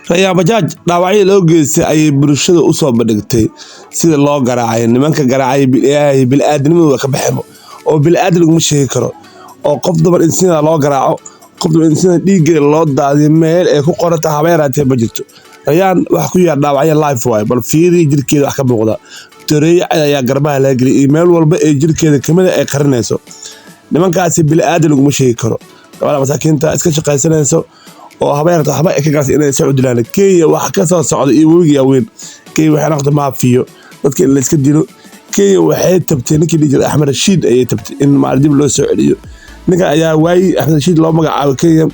Rayaan Bajaaj dhaawacyada loo geystay ayay bulshada u soo bandhigtay sida loo garaacay. Nimanka garaacay ilaahay bini'aadanimadu waa ka baxeen, oo bini'aadan laguma sheegi karo, oo qof dumar in sida loo garaaco, qof dumar in sida dhiiggeeda loo daadiyo, meel ay ku qoran tahay haba yaraatee ma jirto. Rayaan waxa ku yaal dhaawacyo life waaye. Bal fiiri jirkeeda wax ka muuqda. Toreeyo cad ayaa garbaha laga geliyay iyo meel walba ee jirkeeda kamida ay qarinayso. Nimankaasi bini'aadan laguma sheegi karo. Gabadha masaakiinta iska shaqaysanayso oo haba yaraatee waxba ay ka gaartay inay soo dilaan. Kenya wax ka soo socda iyo webiga weyn. Kenya waxay noqotay maafiyo, dadka in la iska dilo. Kenya waxay tabtay ninkii dhihi jiray Axmed Rashiid ayay tabtay in maal dib loo soo celiyo. Ninka ayaa waayey Axmed Rashiid loo magacaabo. Kenya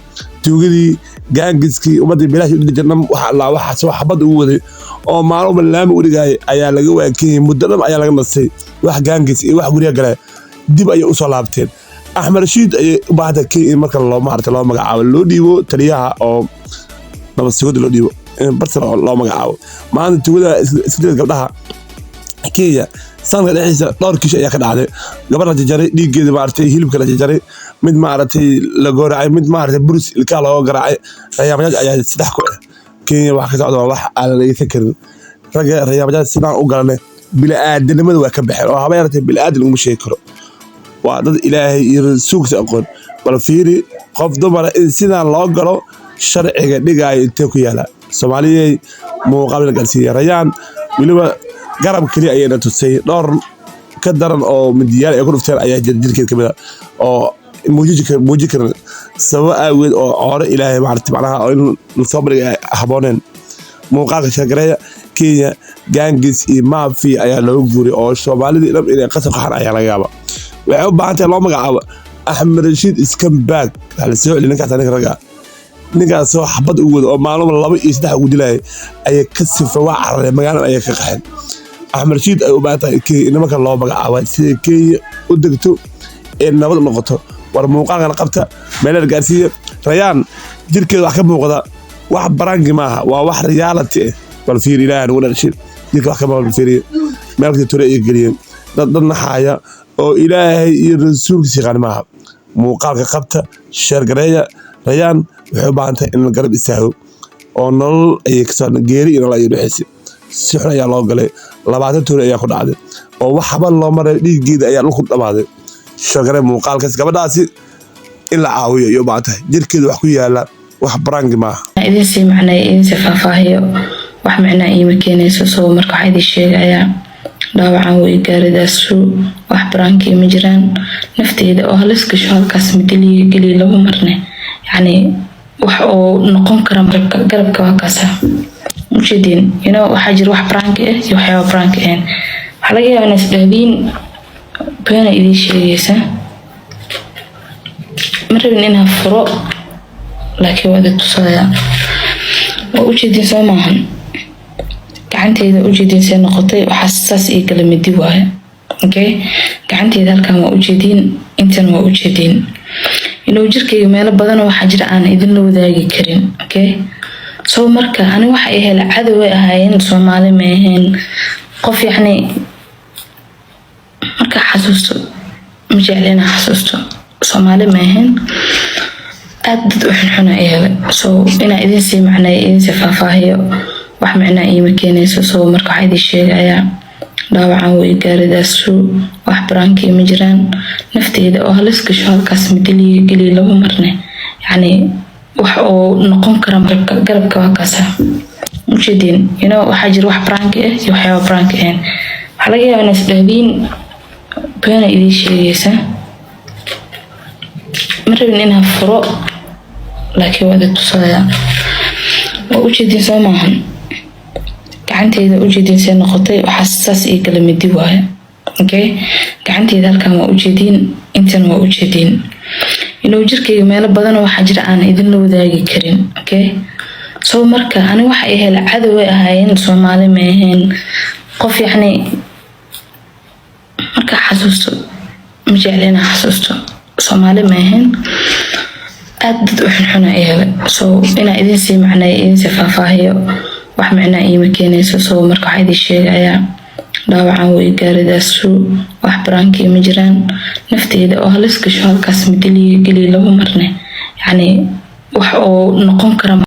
tuugadii, gaangiskii, ummadii bilaash u dhili jirna, waxa allaa waxaas wax xabad ugu waday oo maalin walba laami u dhigayay ayaa laga waayay. Kenya muddo dhan ayaa laga nastay. Wax gaangis iyo wax guryaha galaya dib ayay usoo laabteen. Axmed Rashiid ayay u baahantahay Kenya in marka loo maarata loo magacaabo, loo dhiibo taliyaha oo nabad sugidda loo dhiibo, in bartar loo magacaabo. Maanta tuugada iska dila gabdhaha Kenya sanadka dhexdiisa dhowr kiish ayaa ka dhacday. Gabar la jajaray dhiiggeeda, maaragtay, hilibka la jajaray, mid maaragtay la gooracay, mid maaragtay buris ilkaha looga garaacay. Rayaan Bajaaj ayaa saddex ku ah. Kenya wax ka socda waa wax aan la dhegeysan karin. Ragga Rayaan Bajaaj sidaan u galane bini'aadanimada waa ka baxeen, oo haba yaraatee bini'aadan laguma sheegi karo. Waa dad Ilaahay iyo rasuulkiisa aqoon. Bal fiiri, qof dumara in sidaan loo galo, sharciga dhigaayo intee ku yaala? Soomaaliyey, muuqaal la gaarsiiyey Rayaan weliba garab keliya ayayna tusay. Dhowr ka daran oo midiyaal ay ku dhufteen ayaa jira jirkeed kamid a oo muujin karin sababo aageed, oo cooro Ilaahay maaragtay macnaha oo in lasoo bandhigay ay habooneen. Muuqaalka sheegareeya. Kenya gaangis iyo maafiya ayaa looga guuray, oo Soomaalidii dhan inay qasab qaxan ayaa laga yaaba. Waxay u baahan tahay loo magacaabo Axmed Rashiid Scumbag. Waxaa la soo celiy ninkaas, ninka ragga, ninkaasoo xabad ugu wada oo maalmo laba iyo saddex ugu dilayay ayay ka sifa waa carareen, magaalada ayay ka qaxeen. Axmed Rashiid ay u baahan tahay Kenya in nimanka loo magacaabo sida Kenya u degto ee nabad u noqoto. War muuqaalkana qabta, meelaha gaarsiiya. Rayaan jirkeeda wax ka muuqda wax prank maaha, waa wax reality ah. Bal fiir, Ilaahay nagu dhashin, jirka wax ka muuqda bal fiiriye. Meel kasta tore ay geliyeen. Dad naxaaya oo Ilaahay iyo rasuulkiisa yaqaan maaha. Muuqaalka qabta, share gareeya. Rayaan waxay u baahan tahay in la garab istaago, oo nolol ayay kasoo geeri iyo nolol ayay dhexaysay. Si xun ayaa loo galay, 20 toori ayaa ku dhacday, oo waxba loo maray, dhiiggeeda ayaa dhulku dhamaaday. Share garee muuqaalkaas. Gabadhaasi in la caawiyo ayay u baahan tahay. Jirkeeda wax ku yaala wax prank maaha. Idin sii macnay, idin sii faahfaahiyo, wax micnaa iima keenayso. So marka waxaa idin sheegayaa dhaawacan way gaaridaasu wax prank ma jiraan. Nafteyda oo halis gasho halkaas midiliga geliya laba marne, yacni wax oo noqon kara garabka waa kaasa ujeedin. Waxaa jira wax prank ah iyo waxyaaba prank ahayn. Waxaa laga yaabaa inay isdhahdiin beena idiin sheegaysa. Ma rabin inaan furo, laakiin waa idin tusayaa. Waa ujeedin, soo maahan? Gacanteyda ujeedin see noqotay. Waxaa saas ii gala midi waaye. Okay, gacanteyda halkan waa ujeediin, intan waa ujeediin. Inuu jirkayga meelo badan waxaa jira aan idinla wadaagi karin. Okay, so marka ani waxa ay hele cadoway ahaayeen, Soomaali ma ahayn. Qof yacni markaa xasuusto, ma jecli inaa xasuusto, Soomaali ma ahayn. Aad dad u xunxuna ay helay. So inaa idin sii macnay, idin sii faahfaahiyo, wax micnaa iima keenayso. So marka waxaa idin sheegayaa dhaawacan way gaaridaasu wax prank ma jiraan. Nafteyda oo halis gasho halkaas midiliga geliya laba marne, yacni wax oo noqon kara garabka waa kaasa ujeedin. Waxaa jira wax prank ah iyo waxyaaba prank ahayn. Waxaa laga yaabaa inay isdhahdiin beena idiin sheegaysa. Ma rabin inaan furo, laakiin waa idin tusayaa. Waa ujeedin, soo maahan? Gacanteyda ujeedin see noqotay. Waxaa saas ii gala midi waaye. Okay, gacanteyda halkan waa ujeediin, intan waa ujeediin. Inuu jirkayga meelo badan waxaa jira aan idinla wadaagi karin. Okay, so marka ani waxa ay hele cadoway ahaayeen, Soomaali ma ahayn. Qof yacni markaa xasuusto, ma jecli inaa xasuusto, Soomaali ma ahayn. Aad dad u xunxuna ay helay. So inaa idin sii macnay, idin sii faahfaahiyo, wax micnaa iima keenayso. So marka waxaa idin sheegayaa dhaawacan way gaaridaasu wax prank ma jiraan. Nafteyda oo halis gasho halkaas midiliga geliya laba marne, yacni wax oo noqon kara.